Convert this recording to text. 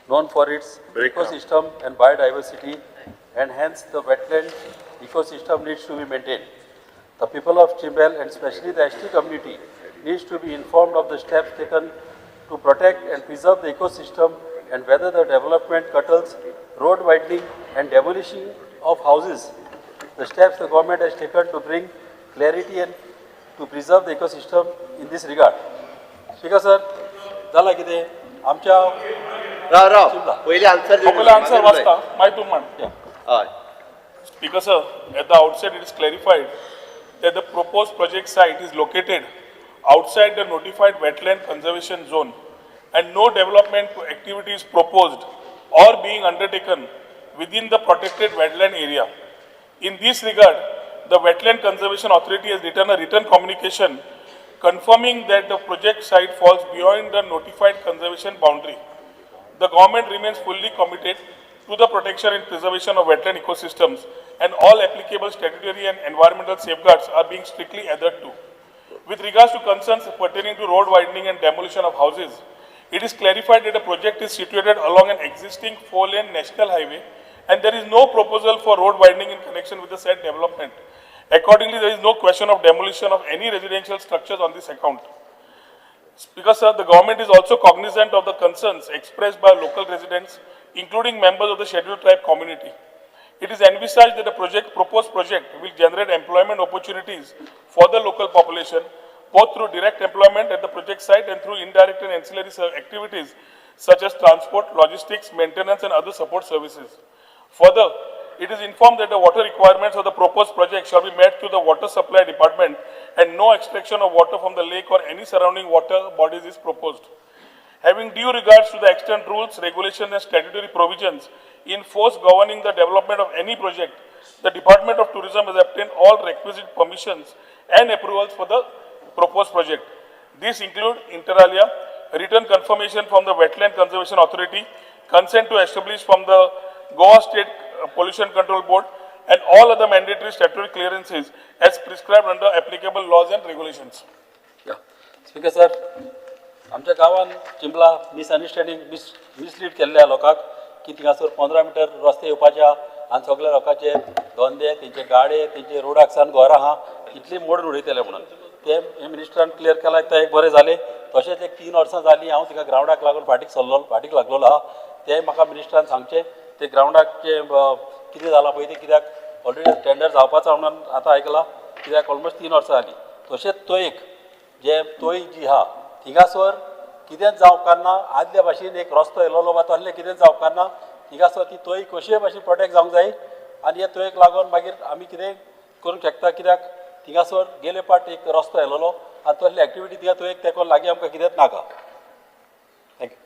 known for its Break up. ecosystem and biodiversity, and hence the wetland ecosystem needs to be maintained. The people of Chimbel and especially the ST community needs to be informed of the steps taken to protect and preserve the ecosystem and whether the development curtails, road widening and demolishing of houses, the steps the government has taken to bring clarity and to preserve the ecosystem in this regard. Speaker sir, जाला कितें आमच्या राव राव, चिंबला. पयलीं answer. हांव पयलीं answer वाचता, मागीर तूं मान. हय. Speaker sir, at the outset it is clarified that the proposed project site is located outside the notified wetland conservation zone and no development activity is proposed or being undertaken within the protected wetland area. In this regard, the Wetland Conservation Authority has written a written communication confirming that the project site falls beyond the notified conservation boundary. The government remains fully committed to the protection and preservation of wetland ecosystems, and all applicable statutory and environmental safeguards are being strictly adhered to. With regards to concerns pertaining to road widening and demolition of houses, it is clarified that the project is situated along an existing 4-lane national highway and there is no proposal for road widening in connection with the said development. Accordingly, there is no question of demolition of any residential structures on this account. Because, sir, the government is also cognizant of the concerns expressed by local residents, including members of the scheduled tribe community. It is envisaged that the proposed project will generate employment opportunities for the local population, both through direct employment at the project site and through indirect and ancillary activities such as transport, logistics, maintenance, and other support services. Further, it is informed that the water requirements of the proposed project shall be met through the water supply department and no extraction of water from the lake or any surrounding water bodies is proposed. Having due regards to the extant rules, regulations and statutory provisions in force governing the development of any project, the Department of Tourism has obtained all requisite permissions and approvals for the proposed project. These include, inter alia, written confirmation from the Wetland Conservation Authority, consent to establish from the Goa State Pollution Control Board, and all other mandatory statutory clearances as prescribed under applicable laws and regulations. Speaker sir, आमच्या गांवान चिंबला मिसअंडरस्टँडींग, mislead केल्ले लोकांक की थिंगासर 15 metre रस्ते येवपाचे आहा आनी सगळे लोकांचे धंदे, तेंचे गाडे, तेंचे रोडाक सान घरां आहा, इतली मोडून उडयतले म्हणून. ते मिनिस्टरान क्लियर केला, तें एक बरें जालें. तशेंच एक 3 वर्सां जालीं हांव थिंगा ग्रावंडाक लागून फाटीक सरलो, फाटीक लागलेलो आहा. तें म्हाका मिनिस्टरान सांगचें, ते ग्रावंडाक कितें जालां पळय तें, कित्याक ऑलरेडी टेंडर जावपाचो म्हणून आतां आयकलां, कित्याक ऑलमोस्ट 3 वर्सां जालीं. तशेंच तोयक जे तोय जी आहा, थिंगासर कितेंच जावपाक आदल्या भाशेन एक रस्तो येयलोलो वा तसलें कितेंच जावपाक ना. थिंगासर ती तोय कशेय भाशेन प्रोटेक्ट जावंक जाय आनी हे तोयक लागून मागीर आमी कितें करूंक शकता, कित्याक थिंगासर गेले पाट एक रस्तो येयलोलो आनी तसली एक्टिविटी थिंगा तोयक तेंकोन लागीं आमकां कितेंच नाका. Thank you.